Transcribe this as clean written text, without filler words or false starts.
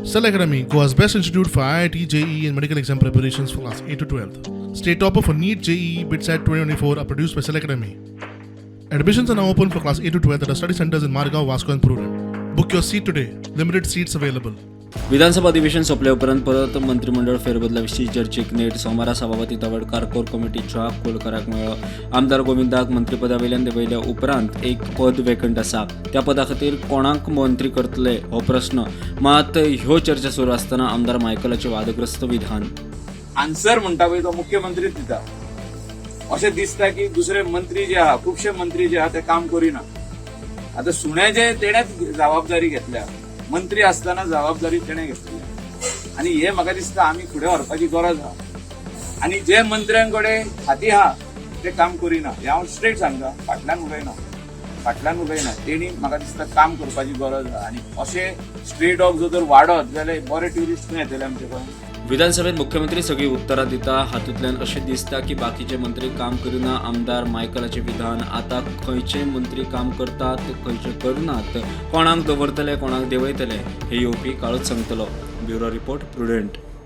Cell Academy, Goa's best institute for IIT, JEE, and medical exam preparations for class 8 to 12. State topper for NEET, JEE, BITSAT 2024 are produced by Cell Academy. Admissions are now open for class 8 to 12 at our study centers in Margao, Vasco, and Prudent. Book your seat today. Limited seats available. विधानसभा अधिवेशन सोंपले उपरांत परत मंत्रिमंडळ फेरबदलाविशीं चर्चेक नेट. सोमारा सभापती तवडकार कोर कमिटीच्या कोलकराक मेळ्ळो. आमदार गोविंदाक मंत्रीपदा वयल्यान देंवयल्या उपरांत एक पद वेकंट आसा. त्या पदा खातीर कोणाक मंत्री करतले हो प्रस्न. मात ह्यो चर्चा सुरू आसतना आमदार मायकलाचे वादग्रस्त विधान. आन्सर म्हणटा पळय, तो मुख्यमंत्रीच दिता अशें दिसता की दुसरे मंत्री जे आहा, खुबशे मंत्री जे आहा, ते काम करिना. आतां सुण्याचे तेणेच जबाबदारी घेतल्या. मंत्री आसतना जबाबदारी तेणें घेतली आनी हे म्हाका दिसता आमी फुडें व्हरपाची गरज आहा. आनी जे मंत्र्यां कडेन खाती आहा ते काम करिना, हें हांव स्ट्रेट सांगता. फाटल्यान उलयना, फाटल्यान उलयना. तेणी म्हाका दिसता काम करपाची गरज आहा. आनी अशें स्ट्रे डॉग जर वाडत जाल्यार बरे ट्युरिस्ट खंय येतले आमचे गोंयांत? विधानसभेत मुख्यमंत्री सगळी उत्तरां दिता. हातूंतल्यान अशें दिसता की बाकीचे मंत्री काम करिना. आमदार मायकलाचें विधान. आतां खंयचे मंत्री काम करतात, खंयचे करनात, कोणाक दवरतले, कोणाक देंवयतले, हे येवपी काळूच सांगतलो. Bureau report, Prudent.